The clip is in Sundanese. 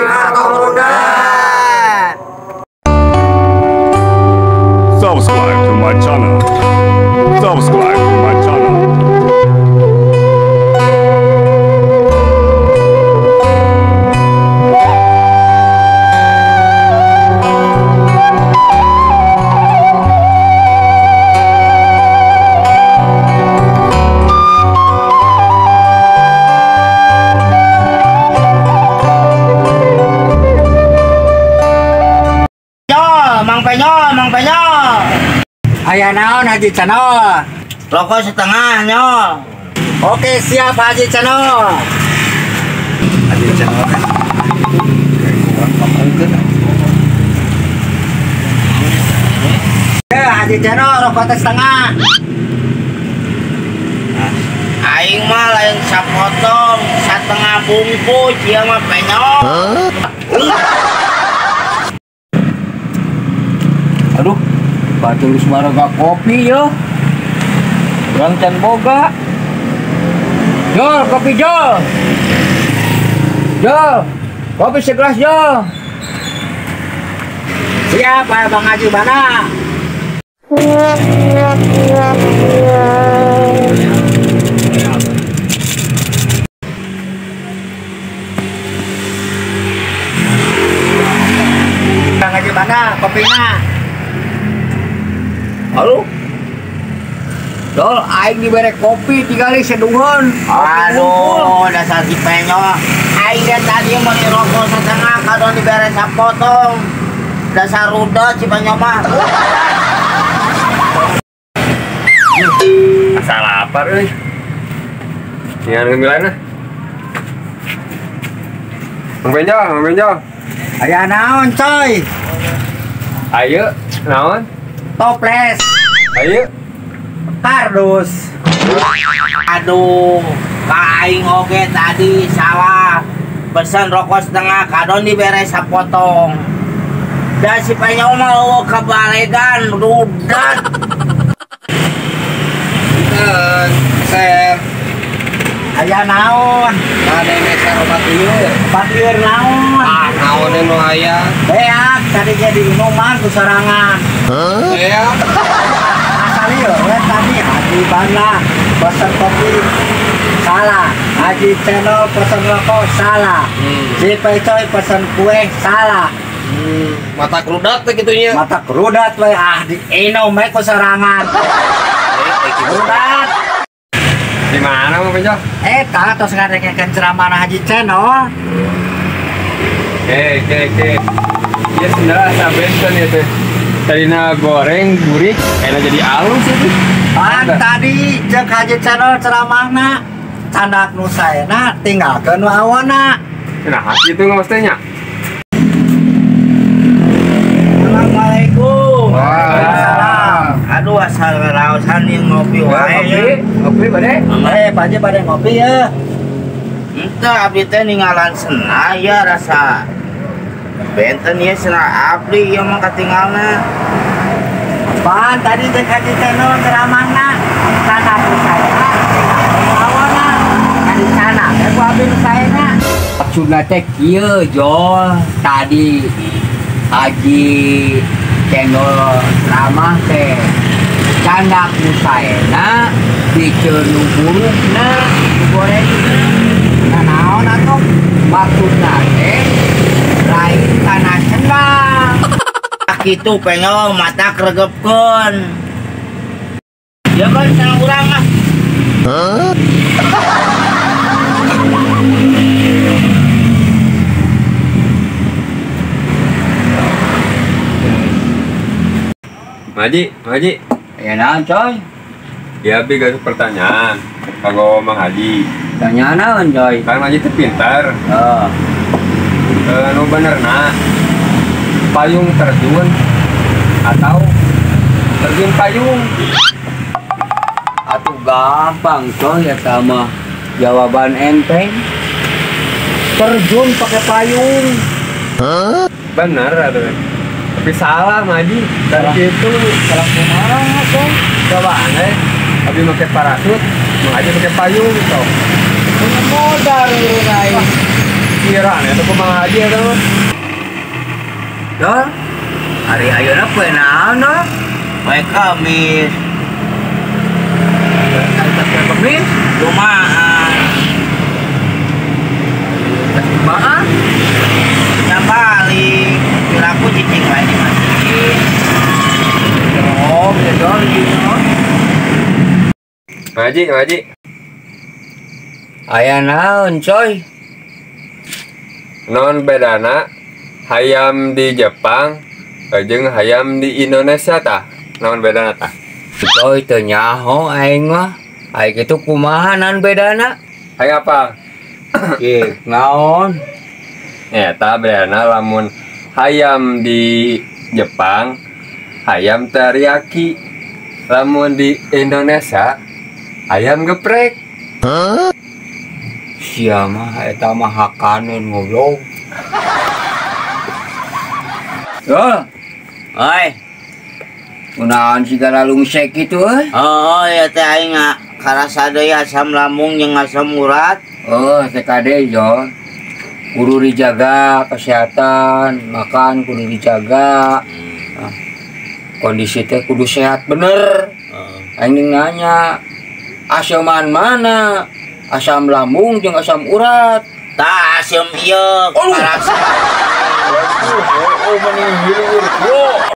Tong rudet. Subscribe to my channel. Subscribe to my channel. Mang Penyol, Mang Penyol. Aya naon Haji Channel? Rokok setengah, Nyol. Oke, siap Haji Channel. Haji Channel. Ya, Haji Channel rokok teh setengah. Aing mah lain sapotong, setengah bungkus ieu mah Penyol. Aduh, batur geus maraga kopi yo. Urang can boga. Jol, kopi jol. Jol, kopi segelas jol. Siap, Bang Haji Bana. Bang Haji Bana, kopinya. Halo. Dol, aing dibere kopi tigali seduhun. Aduh, dasar si Penyol. Aing dia tadi meuli rokok setengah kadon dibere sapotong. Dasar rudet si Penyol mah. Asal lapar euy. Ngan ngemilan ah. Mang Penyol, Mang Penyol. Aya naon, coy? Ayo, naon? Toples. Ayo. Kardus. Aduh, ka aing oge tadi salah. Pesen rokok setengah kadon dibere sapotong. Da si Penyol mah eueuh kabalegan rudet. Punten, Ser. Aya naon? Bade meser obat lieur. Obat lieur naon? Ah, naon nu aya? Beak tadi ge diinuman ku sorangan. Beak. Asal ieu we tadi Haji Bana pesen kopi salah, Haji Channel pesen rokok salah. Si Pecoy pesen kue salah. Mata kerudat teh kitu nya. Mata kerudat we ah diinum we ku sorangan. Kerudat. Di mana Mang Penyol? Eta tos ngadengekeun ceramah Haji Channel. Oke. Ya sebenarnya asa benten ya teh. Tadina goreng gurih, enak jadi alus itu. Pan tadi jeung Haji Channel ceramahna candak nu saena tinggalkeun nu awona. Nah, kitu maksudnya. Assalamualaikum. Waalaikumsalam. Aduh, asal ngeraosan yang ngopi wae. Ngopi bade? Pak Haji bade ngopi ya. Ente abdi teh ninggalan sena ya rasa. Benten ya sena abdi ieu mah katinggalna. Pan tadi jeung Haji Channel ceramahna candak nu saena tinggalkeun nu awona. Tadi cana teh ku abdi nu saena. Maksudna teh kieu Jol, tadi Haji Channel ceramah teh candak nu saena piceun nu burukna nu gorengna. Nah, naon atuh? Maksudna teh lain tanah sendang. Kitu Penyol mata kregepkeun. Ya kan sana urang ah. Maji, Maji. Ya naon coy? Ya abi gaduh pertanyaan kanggo Mang Haji. Tanya naon coy? Kan Haji teh pintar. Heeh. Nu benerna payung terjun atau terjun payung? Atuh gampang coy eta mah. Jawaban enteng. Terjun pakai payung. Hah? Bener atuh. Tapi salah Maji. Dari itu salah kumaha coy? Coba aneh. Abi make parasut, Mang Haji make payung gitu. Punya modal lu aing. Pikiran eta kumaha Haji eta mah. Dol. Ari ayeuna poe naon, Dol? Poe Kamis. Ari poe Kamis, Jumaah. Jumaah. Ya balik. Piraku cicing wae di masjid. Oh, ya Dol gitu. Haji, Haji. Aya naon, coy? Non bedana hayam di Jepang jeung hayam di Indonesia tah? Naon bedana tah? Coy, teu nyaho aing mah. Aing kitu kumaha naon bedana? Hayang apa? Ih, naon? Eta bedana lamun hayam di Jepang hayam teriyaki, lamun di Indonesia ayam geprek. Sia mah eta mah hakaneun goblok. Dol, Oi. kunaon siga lungsek kitu euy? Oh, ya teh aing karasa deui asam lambung jeung asam urat. Oh, TKD Jo. Kudu dijaga kesehatan, makan kudu dijaga. Nah, kondisi teh kudu sehat bener. Aing nanya, aseman mana? Asam lambung jeung asam urat. Tah asam ieu karasa. Oh, mending hilir.